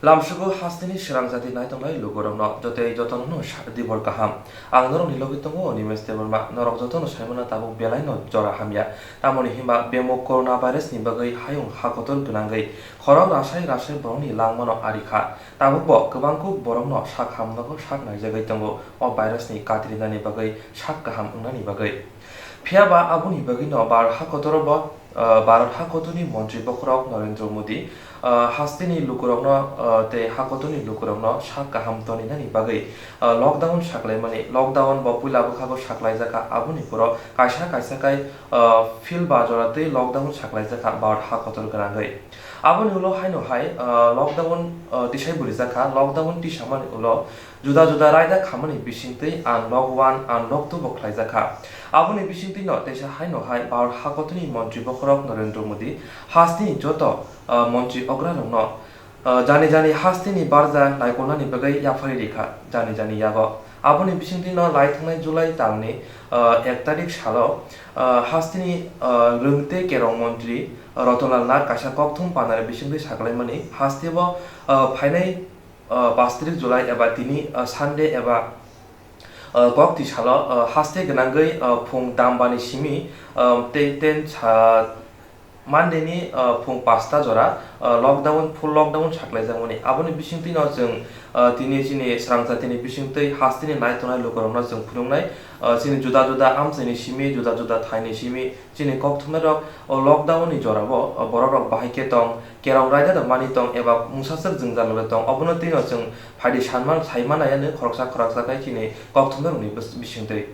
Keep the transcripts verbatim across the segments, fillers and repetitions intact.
Lamsugo hasteni srang jati naitongnai lukurokno jotoi jotono no sa-, dibor kaham. Ang norokni logi tongo Animesh Debbarma, norok jotono saimano tabuk belaino jora hamya. Tamoni himba bemuk corona virus ni bagwi hayung hakotor gwnangwi khorok rasai rasai borokni langmano ari kha. Tabukbo kwbangkuk borokno sak hamnogo sak naijagwi tongo o virus ni katrinani bagwi sak kaham wngnani bagwi. Phiya ba aboni bagwino Bharat hakotoro bo, ah, Bharat hakotorni montri bokhorok Narendra Modi, ah, hasteni lukurokno, ah, tei hakotorni lukurokno sak kaham toninani bagwi, ah, lockdown saklaimani. Lockdown bo puila bwkhago saklaijakha, aboni poro kaisa kaisa khai, ah, phil ba jora twi lockdown saklaijakha Bharat hakotor gwnangwi. Aboni ulo haino hai, ah, lockdown, ah, tisai burijakha, lockdown tisamani ulo Juda juda raida khamani bisingtwi unlock one, unlock two bo khlaijakha. Aboni bisingtwino teisa haino hai Bharat hakotorni montri bokhorok Narendra Modi hasteni joto, ah, montri ograrokno, ah, jani jani hasteni barja naikolnani bagwi yaphari rikha jani jani yago. Aboni bisingtwino lai thangnai July talni, ah, ek tarik salo, ah, hasteni, ah, rwngtei kerong montri Rotonlal Nath kaisa kokthum panari bisingtwi saklaimani hasteo, ah, phainai ah, pash tarik July eba tini, ah, Sunday eba, ah, kokti salo, ah, haste gwnangwi, ah, phung dambani simi, ah, tei ten sa Monday ni, ah, phung pasta jora, ah, lockdown, full lockdown saklaijakmani. Aboni bisingtwino chwng, ah, tini chini srang jatini bisingtwi hasteni nai tongnai lukurokno chwng phunuknai, ah, chini juda juda amchaini simi, juda juda thaini simi, chini kokthumnairok o lockdown ni jorao, ah, borokrok bahai khe tong, kerong raida rok mani tong eba mungsaswk jwngjal rok tong, obono twino chwng phaidi sanman, saimanaya nw khoroksa khoroksa khe chini kokthumnairokni bwswk bisingtwi.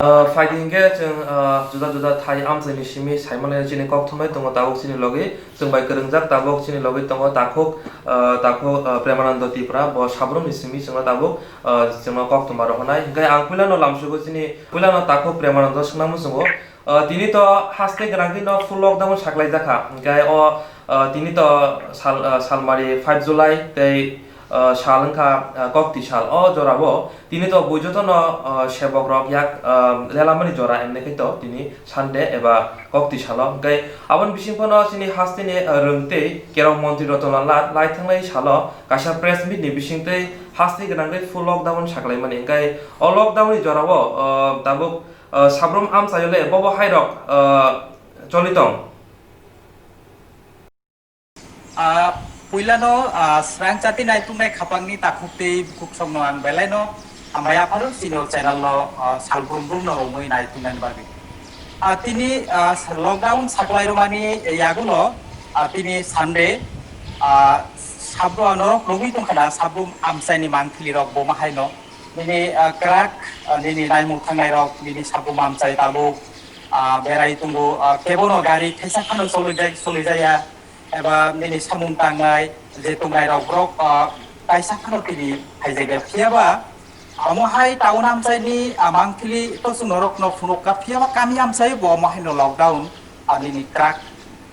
Ah, phaidi hinkhe chwng, ah, juda juda thai amchaini simi saimanaya chini kokthumnai tongo tabuk chini logi, chwng bai kwrwngjak tabuk chini logi tongo takhuk, ah, takhuk, ah, Premanando Tripura, bo sabrumni simi chwngno tabuk, ah, chwngno koktwma rohornai. Hinkhe ang puilano lamsugo chini, puilano takhuk Premanando swngna muchungo. Ah, tini to haste gwnangwi no full lockdown saklaijakha. Hinkhe o, ah, tini to sal, ah, salmari five July tei, ah, sal wngkha, ah, kokti sal. O jorao tini to bui jotono, ah, sebok rok yak, ah, lelamani jora hwnwi khe to tini Sunday eba kokti salo. Hinkhe aboni bising phano chini hasteni, ah, rwngtwi kerong montri Rotonlal Nath lai thangnai salo kaisa press meet ni bisingtwi haste gwnangwi full lockdown saklaimani. Hinkhe o lockdown ni jorao, ah, tabuk ah, sabrum amchaio le bobo hairok, ah, choli tong? Ah, puilano, ah, srang chati naituknai khapangni takhuk tei bukhuk songno ang belaino hambai aphano chini o channel no, ah, salbrum brum no romwi naituknani bagwi. Ah, tini, ah, lockdown saklai romani yagulo, ah, tini Sunday, ah, sabro norok nugwi tongkha na sabrum amchaini mangpili rok bo ma haino. Nini, ah, kwrak, ah, nini naimung thangnai rok, nini sabu mamchai tabuk, ah, berai tongo, ah, kebo no gari kaisa phano choli jai, choli jaya, eba nini samung tangnai je tongnai rok borok, ah, kaisa phano tini phaijak ya. Phiya ba, amo hai town amchai ni, ah, mangpili to chwng norok no phunuk ka, phiya ba kami amchai bo amo hai no lockdown, ah, nini kwrak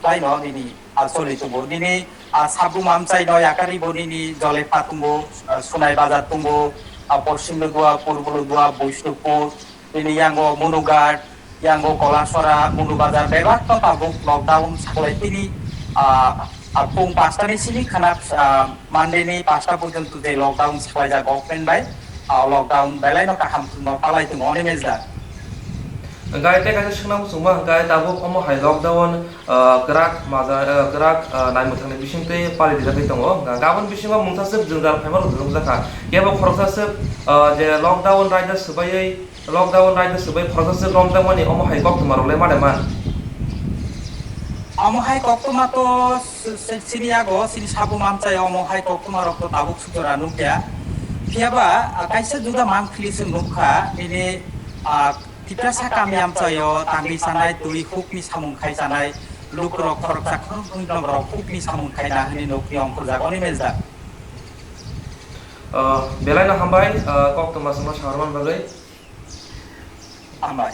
khlai no nini, ah, choli tongo. Nini, ah, sabu mamchai no yakari bo nini jole pha tongo, ah, Sunai Bazar tongo, ah, Poschim Lodua, Purbo Lodua, Boisnupur, nini yango Monughat, yango Kolasora, Monu Bazar, bebak to tabuk lockdown saklai tini, ah, ah, phung pasta ni simi khana, ah, Monday ni pasta porjonto je lockdown saklai jak government bai, ah, lockdown belai no kaham no palai tongo, Animesh da. Hwnkhe tei kaisa swngna muchungma hwnkhe tabuk omo hai lockdown, ah, kwrak maja, ah, kwrak, ah, naimwthangni bisingtwi pali rijagwi tongo. Hwnkhe aboni bisingo mungsa swk jwngjal phaima rok nukjakha. Kebo khoroksa swk, ah, je lockdown raida swbaiwi, lockdown raida swbai khoroksa swk romjakmani omo hai koktwma rok le made man. Omo hai koktwma to s-, s-, sini yago, sini sabu mamchai omo hai koktwma rok to tabuk sujora nukya. Phiya ba, ah, kaisa juda mangpili se nukha, nini, ah, Tiprasa kami amchaio tangwi chanai, twi hukni samung khai chanai, lukurok khoroksa khoroknwi rok hukni samung khaina hwnwi nukni ongkhorjak, Animesh da. Ah, belaino hambai, ah, koktwma chwngno saharmani bagwi. Hambai.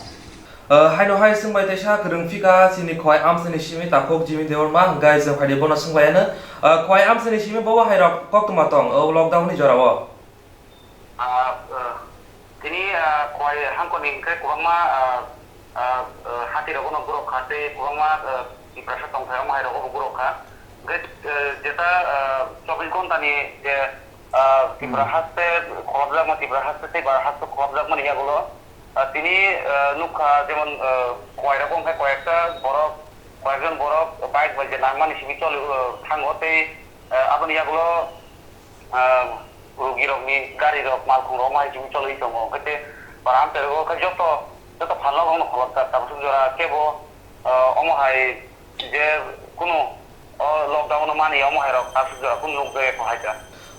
Ah, haino hai chwngbai teisa kwrwng phika chini Khowai amchaini simi takhuk Jimmy Debbarma, hwnkhe chwng phaidi bono swnglaiyano. Ah, Khowai amchaini simi bobo hairok koktwma tong, o lockdown ni jorao? Ah, ah, tini, ah, Khowai hangkoni hwnkhe kwbangma, ah, ah, ah, hati rogono gurok kha tei kwbangma, ah, Tiprasa tongthai omo hai rogo bo gurok kha. Hwnkhe, eh, jeta, eh, chobbish ghontani je, eh, Tripura Hmm. haste kholopjakma, Tripura haste tei bara haste kholopjakmani yagulo, eh, tini, eh, nukha jemon, eh, koirok wngkha koyekta borok, koyekjon borok bike bai je nangmani simi choli, eh, thango tei, eh, aboni yagulo, ah, rugirokni garirok, malkhungrok omo hai chini cholwi tongo. Hwnkhe tei para amchairok khe joto, joto phalno rokno kholopjak. Tabuk jora kebo, ah, omo hai je kunu, o lockdown-o mani omo hairok tabuk jora kunu nukjakya kho hai da.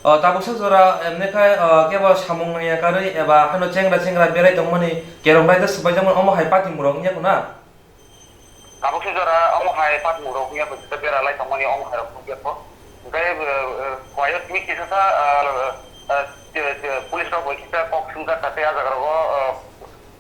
O, tabuksa jora emne khai, o, kebo samung nangya karwi eba hano chengra chengra berai tongmani kerong raida swbaijakmani omo hai patimung rok wngya kho na? Tabuksa jora omo hai patimung rok wngya kho, jesa bera lai tongmani omo hai rok nukya kho. Hwnkhe, eh, eh, koyok tini kisa sa, eh, eh, je, je, police rok bai kisa kok swngjak kha tei ah jaga rogo, eh,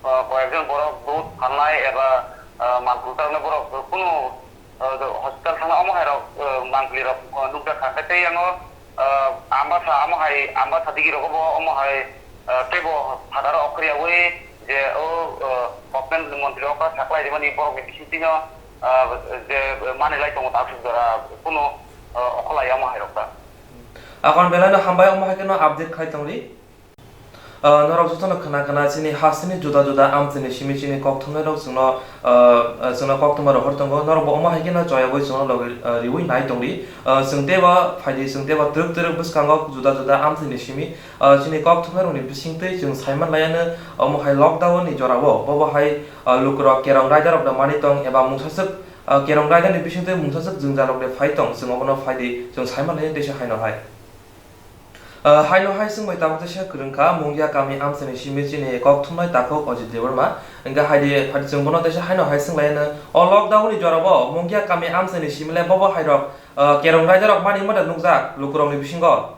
eh, koyekjon borok dud phalnai eba, eh, malkhung charnai borok kunu, eh, hospital thangna omo hai rok, eh, mangpili rok, eh, nukjak kha. Hwnkhe tei yango, ah, Ambasa, omo hai Ambasa digi rogo bo omo hai, ah, teibo phataro okhoryawi je o, ah, government ni montri okra saklai rimani borok ni bisingtwi no, ah, je manwi lai tongo tabuk jora kunu, ah, okholai omo hai rok ta. Akon belai no hambai omo hai kheno update khai tongdi. Ah, norok jotono khna khna chini hasteni juda juda amchaini simi chini kok thumnairok chwngno, ah, ah, chwngno koktwma rohor tongo. Norok bo omo hai kheno choyagwi chwngno logi, ah, riwi nai tongdi. Ah, chwng teibo phaidi, chwng teibo twrwk twrwk bwskango juda juda amchaini simi, ah, chini kok thumnairokni bisingtwi chwng saiman laiano omo hai lockdown ni jorao bobo hai, ah, lukurok kerong raidarokno manwi tong eba mungsaswk, ah, kerong raidani bisingtwi mungsaswk jwngjalrokni phai tong, chwng obono phaidi chwng saiman laio teisa haino hai. Ah, haino hai chwng bai tabuk teisa kwrwng kha, Mungia kami amchaini simi chini kok thumnai takhuk Ajit Debbarma. Hwnkhe haidi, haidi chwng bono teisa haino hai chwng laiano, o lockdown ni jorabo Mungia kami amchaini simi le bobo hairok, ah, kerong raidarok mani mada nukjak lukurokni bisingo.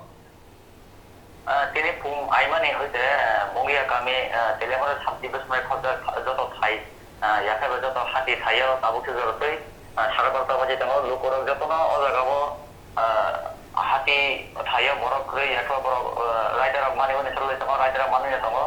Ah, tini phung aimani hoite, ah, Mungia kami, ah, Teliamura Santi Bismai Khorja joto thai, ah, yakhaiba joto hati thaio tabuk se jorotwi, ah, sara barta baji tongo. Lukurok jotono o jagao, ah, hati thaio, borok kwrwi yakhaiba borok, ah, raidarok manwi hwnwi salai tongo, raidarok manwi tongo.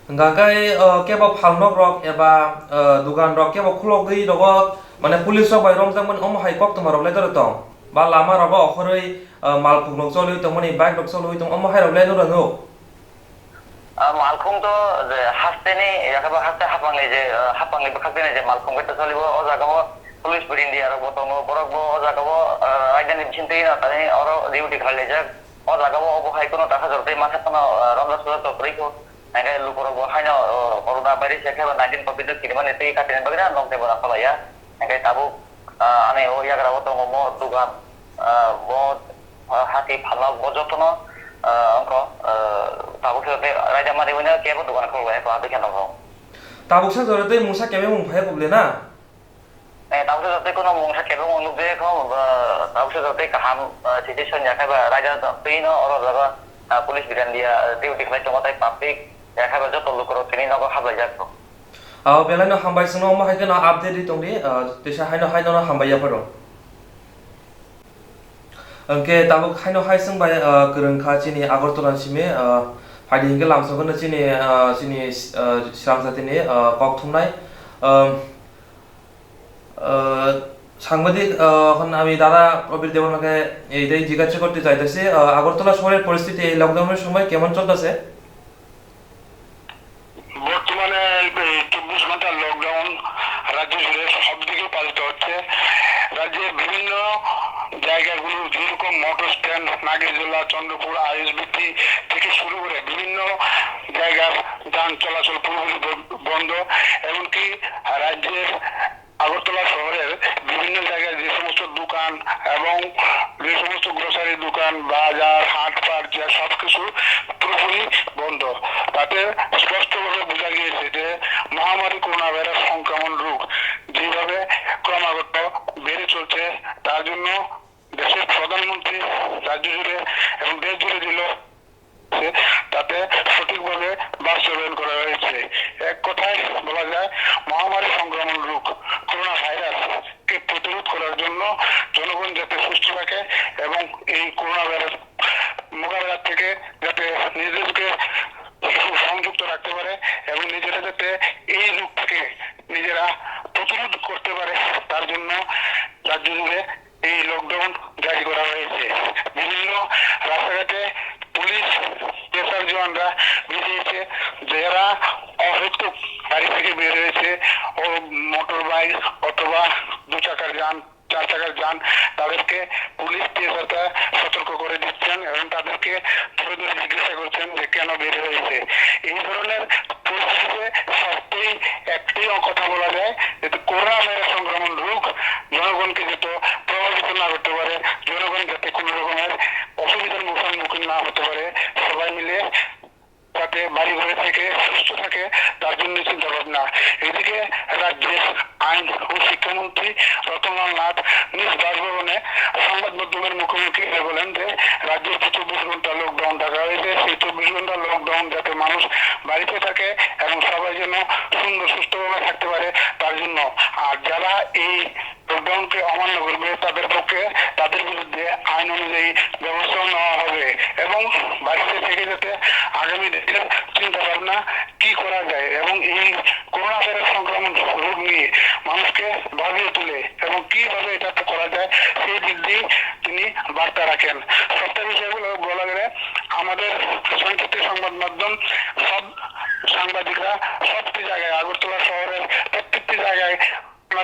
Hwnkha khe, ah, kebo phalnokrok eba, ah, duganrok kebo khulogwi rogo, mane, police rok bai romjakmani omo hai koktwma rok le doro tong? Ba lama rogo okhorwi, ah, malkhung rok choliwi tongmani, bike rok choliwi tong, omo hai rok le noro nuk? Ah, malkhung to je hasteni, yakheba haste hapangni je, ah, hapangni bwkhak tini je malkhung bai to cholibo, o jaga o police birindia rok bo tongo, borok bo o jaga o, ah, raidani bisingtwi no tani oro duty khlai laijak. O jaga o obo hai kheno takha jortwi masa kheno, ah, romjak sojak to kwrwi kho. Hingke lukurok bo haino, ah, corona virus yakheba nineteen covid no kirimani twi katinani bagwi no nokni bo rakhwlaiya. Hingke tabuk, ah, ani o yagra o tongo mo dugan, ah, bo, ah, hati phalna bo jotono, ah, wngkha, ah, tabuk se raida mani wngya kebo dugan khuluk lai kho aboni khe nokho. Tabuk sa jora tei mungsa kebe mung phai kok le na? Eh, tabuk sa jora tei kono mungsa kebe mung nukjaya kho, ah, tabuk sa jora tei kaham, ah, situation yakheba raida twi no oro jaga, ah, police birandia, ah, duty khlai tongo tei public yakheba joto lukurok tini nogo hablaijak kho. Ah, belai no hambai chwngno omo hai kheno update ri tongdi, ah, teisa haino haino no hambai yapharo. Hwnkhe tabuk haino hai chwng bai, ah, kwrwng kha chini Agartala ni simi, ah, phaidi hwnkhe lamsok no chini, ah, chini, ah, swrang jatini, ah, kok thumnai, ah, ah, সাংবাদিক, ah, এখন আমি দাদা প্রবীর দেববর্মাকে এইটাই জিজ্ঞাসা করতে চাইতেছি, ah, আগরতলা শহরের পরিস্থিতি এই লকডাউনের সময় কেমন চলতেছে? বর্তমানে এই চব্বিশ ঘন্টা লকডাউন রাজ্য জুড়ে সব দিকে পালিত হচ্ছে। রাজ্যের বিভিন্ন জায়গাগুলো যেরকম মোটর স্ট্যান্ড, নাগেরজোলা, চন্দ্রপুর, আইএসবিটি থেকে শুরু করে বিভিন্ন জায়গার যান চলাচল পুরোপুরি ব-, বন্ধ। এমনকি রাজ্যের আগরতলা শহরের বিভিন্ন জায়গায় যে সমস্ত দোকান এবং যে সমস্ত গ্রোসারি দোকান, বাজার, হাট, বাজার সবকিছু পুরোপুরি বন্ধ। তাতে স্পষ্টভাবে বোঝা গিয়েছে যে মহামারী করোনা ভাইরাস সংক্রমণ রোগ যেভাবে ক্রমাগত বেড়ে চলছে, তার জন্য দেশের প্রধানমন্ত্রী রাজ্য জুড়ে এবং দেশ জুড়ে যে লক্ষ্য আছে, তাতে সঠিকভাবে বাস্তবায়ন করা হয়েছে। এক কথায় বলা যায়, মহামারী সংক্রমণ রোগ করোনা ভাইরাসকে প্রতিরোধ করার জন্য জনগণ যাতে সুস্থ থাকে এবং এই করোনা ভাইরাস মোকাবেলা থেকে যাতে নিজেদেরকে সংযুক্ত রাখতে পারে এবং নিজেরা যাতে এই রোগ থেকে আমরা বেরিয়েছে, যারা অহেতুক বাড়ি থেকে বের হয়েছে, ও মোটর বাইক অথবা দু চাকার যান, চার চাকার যান, তাদেরকে পুলিশ টিএসআররা সতর্ক করে দিচ্ছেন এবং তাদেরকে ধরে ধরে জিজ্ঞাসা করছেন যে কেন বের হয়েছে। এই ধরনের পরিস্থিতিতে সত্যিই একটাই কথা বলা যায়, যাতে করোনা ভাইরাস সংক্রমণ রোগ জনগণকে যাতে প্রভাবিত না করতে পারে, জনগণ যাতে কোনো রকমের অসুবিধার মুখোমুখি না হতে পারে, সবাই মিলে যাতে বাড়ি ঘরে থেকে সুস্থ থাকে, তার জন্য চিন্তা ভাবনা। এদিকে রাজ্যের আইন ও শিক্ষামন্ত্রী রতনলাল নাথ নিজ বাসভবনে সংবাদ মাধ্যমের মুখোমুখি হয়ে বলেন যে রাজ্যের যে চব্বিশ ঘন্টা লকডাউন ডাকা হয়েছে, সেই চব্বিশ ঘন্টা লকডাউন যাতে মানুষ বাড়িতে থাকে এবং সবাই যেন সুন্দর সুস্থভাবে থাকতে পারে, তার জন্য। আর যারা এই লকডাউনকে অমান্য করবে, তাদের পক্ষে, তাদের বিরুদ্ধে আইন অনুযায়ী ব্যবস্থা নেওয়া হবে এবং বাড়িতে থেকে যাতে আগামী দিনের চিন্তা ভাবনা কি করা যায় এবং এই করোনা ভাইরাস সংক্রমণ রোগ নিয়ে মানুষকে ভাবিয়ে তুলে এবং কিভাবে এটা করা যায়, সেই দিক দিয়ে তিনি বার্তা রাখেন। সবটা বিষয়গুলো বলা গেলে আমাদের সংক্ষিপ্ত সংবাদ মাধ্যম, সব সাংবাদিকরা সবটি জায়গায়, আগরতলা শহরের প্রত্যেকটি জায়গায়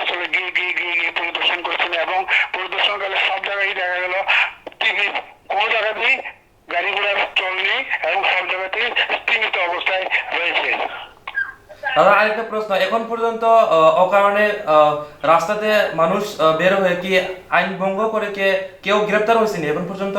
আসলে গিয়ে, গিয়ে, গিয়ে, গিয়ে পরিদর্শন করেছেন এবং পরিদর্শনকালে সব জায়গায় দেখা গেল টিভির কোনো জায়গাতেই গাড়ি ঘোড়ার চল নেই এবং সব জায়গাতেই স্তিমিত অবস্থায় রয়েছে। দাদা, আরেকটা প্রশ্ন, এখন পর্যন্ত, আহ, অকারণে, আহ, রাস্তাতে মানুষ, আহ, বের হয়ে কি আইন ভঙ্গ করে কে কেউ গ্রেপ্তার হয়েছেনি এখন পর্যন্ত?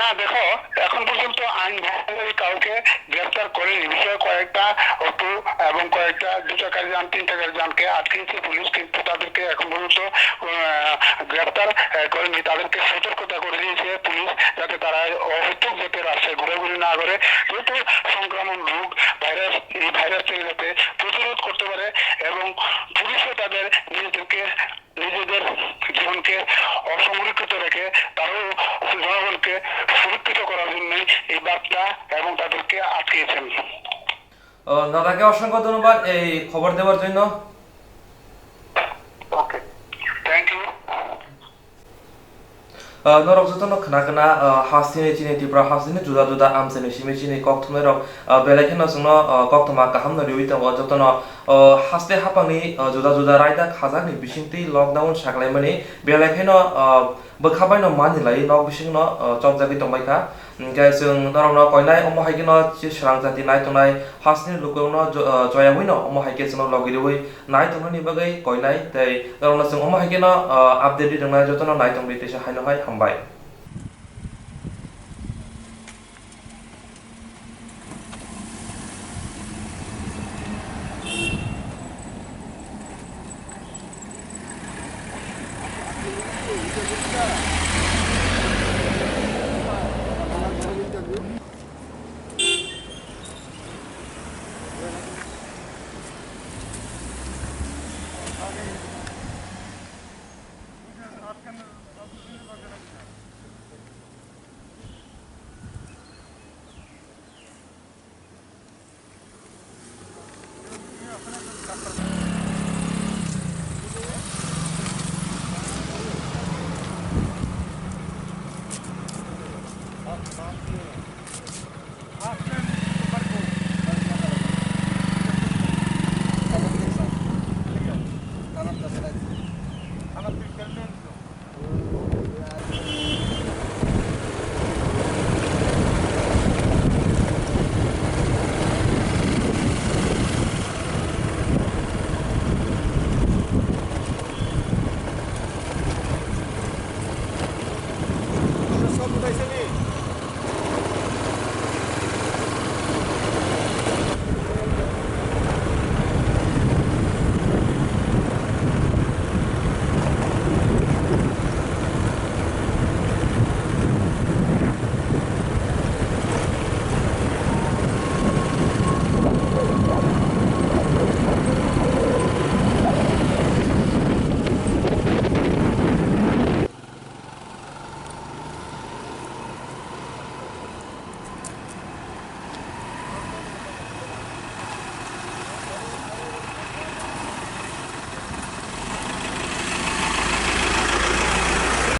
না, দেখো, এখন পর্যন্ত আইন ভঙ্গকারী কাউকে গ্রেপ্তার করেনি। বিষয়ে কয়েকটা অটো এবং কয়েকটা দু চাকার যান, তিন চাকার যানকে আটকেছে পুলিশ, কিন্তু তাদেরকে এখন পর্যন্ত, আহ, গ্রেপ্তার, আহ, করেনি। তাদেরকে সতর্কতা করে দিয়েছে পুলিশ, যাতে তারা অহেতুক যাতে রাস্তায় ঘোরাঘুরি না করে, যেহেতু সংক্রমণ রোগ, ভাইরাস, এই ভাইরাস থেকে যাতে প্রতিরোধ করতে পারে এবং পুলিশও তাদের নিজেদেরকে নিজেদের জীবনকে অসংরক্ষিত রেখে তারাও জনগণকে সুরক্ষিত করার জন্যই এই বার্তা এবং তাদেরকে আটকিয়েছেন। ও, দাদাকে অসংখ্য ধন্যবাদ এই খবর দেওয়ার জন্য। Okay, thank you. Ah, norok jotono khna khna, ah, hasteni chini Tripura hasteni juda juda amchaini simi chini kok thumnairok, ah, belai kheno chwngno, ah, koktwma kaham no riwi tongo. Jotono, ah, haste haphangni, ah, juda juda raida khajakni bisingtwi lockdown saklaimani belai kheno, ah, bwkha baino manwi lai nok bisingno, ah, chopjagwi tongbaikha. Hinkhe chwng norokno koinai omo hai kheno chi srang jati nai tongnai hasteni lukurokno jo-, ah, joyawino omo hai khe chwngno logi riwi nai tongmani bagwi koinai tei norokno chwng omo hai kheno, ah, update ri tongnai jotono nai tongdi teisa haino hai hambai.